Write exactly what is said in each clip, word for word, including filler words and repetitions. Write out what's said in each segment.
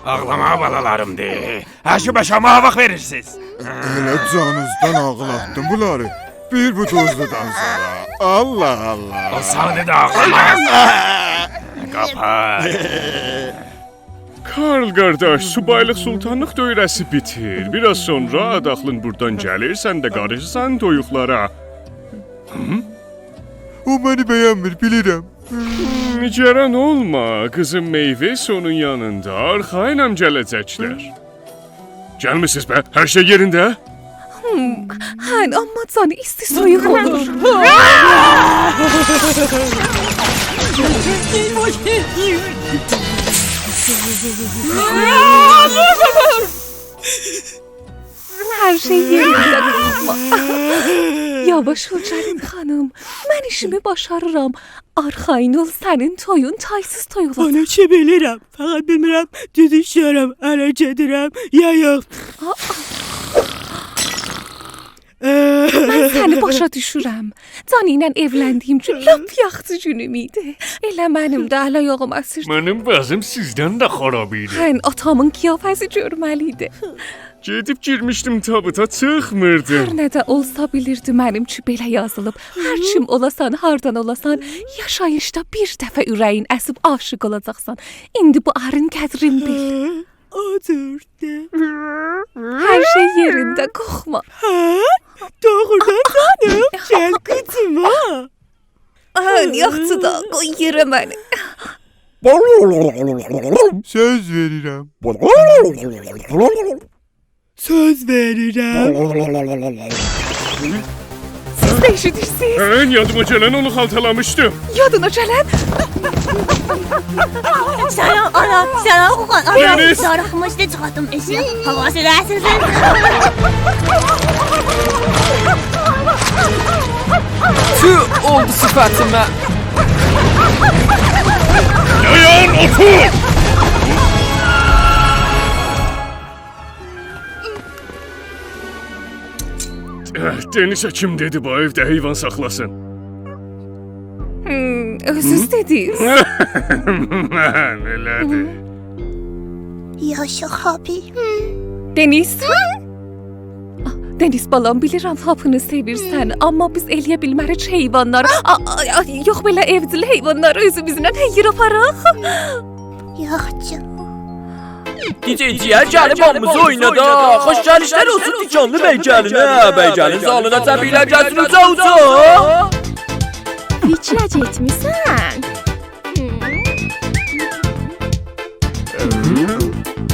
آغلاما، بالالاریمدیر. هشیباشا ماواق وئریرسیز. ائله جانینیزدان آغلاتدیم بونلاری. بیر بو دوزلودان سونرا. الله الله. او سانی دا آغلاماز. قاپار. کارل قارداش، سوبایلیق سلطانلیق دؤوره‌سی بیتیر. بیر آز سونرا داخلین بوردان گلیر، سن ده قاریشیرسان تویوقلارا. او منی بینمیر، بیلیرم. نیگران اولما، قیزیم، میویس اونون یانیندا، آرخایینام گله‌جکلر. گلمیسیز به، هر شئی یئرینده؟ هوم، هه، آمما جانی ایستی سویوق اولور. هر شئی یئرینده، قورخما. یاواش اول، گلین خانیم. من ایشیمی باشاریرام. آرخایین اول، سنین تویون تایسیز توی اولاجاق. اونو کی بیلیرم. فقط بیلمیرم دوز ایشله‌ییرم، اره گئدیرم، یا یوخ. آ، آ. من سنی باشا دوشورم. جانی ایله ائولندیگیم گون لاپ یاخشی گونوم ایدی. ائله منیم ده ال-آیاغیم اسیردی. منیم وضعیم سیزدن ده خاراب ایدی. هن، آتامین قیافه‌سی گؤرمه‌لی ایدی. گئدیب گیرمیشدیم تابوتا، چیخمیردی. هر نه ده اولسا بیلیردی منیمکی بئله یازیلیب. هر کیم اولاسان، هاردان اولاسان، یاشاییشدا بیر دفعه اوره‌یین اسیب عاشیق اولاجاقسان. ایندی بو آرین قدرین بیل. او جورده. هر شئی یئرینده، قورخما. هه؟ دوغرودان جانیم؟ گل قوجاغیما. هن، یاخشی دا، قوی یئره منی. سؤز وئریرم. سؤز وئریرم. سیز ده ائشیدیرسیز؟ هه، یادیما گلن اونو خالتالامیشدیم. یادینا گلن؟ سلام، آنا، سلام، اوغلان، آنا. دنیز! داریخمیشدی، چیخارتدیم ائشییه. هاواسی دا اسیرسین. تو اولدو صیفتیمه. دایان، اوتور! اه، دنیزه کیم دئدی بو ائوده حیوان ساخلاسین؟ هوم، اؤزونوز دئدینیز. من، ائله‌دیر. یاشا هاپی. دنیز؟ آه، دنیز بالام، بیلیرم هاپینی سئویرسن، آمما بیز ائلیه بیلمه‌ریک حیوانلار، آ، آ، آ، یوخ، بئله ائوجیل حیوانلاری اؤزوموزله هر یئره آپاراق. یاخشی. دی‌جی جیگر گلیب هامیمیزی اوینادا. خوش گلیشلر اولسون تیکانلی بی گلینه. بی گلین زالینا چپیکلر گلسین اوجا اوجا. فیکره گئتمیسن؟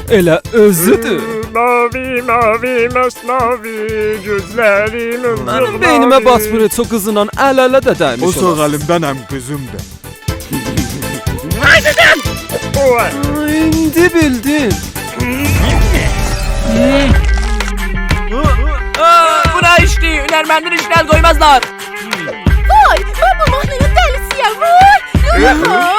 ائله اؤزودور. ماوی، ماوی، ماسماوی، گؤزلریم... منیم بئینیمه باتمیر هئچ او قیزینان ال-اله ده دَیمیش اولاسیز. او ساغ الیمدن هم قیزیمدیر. آی، دئدیم! اوی. ایندی بیلدیم. آ، بو نه ایشدیر؟ هنرمندین ایشینه ال قویمازلار. وای، من بو ماهنانین دلی‌سی‌یم، وای! یوخ، ها؟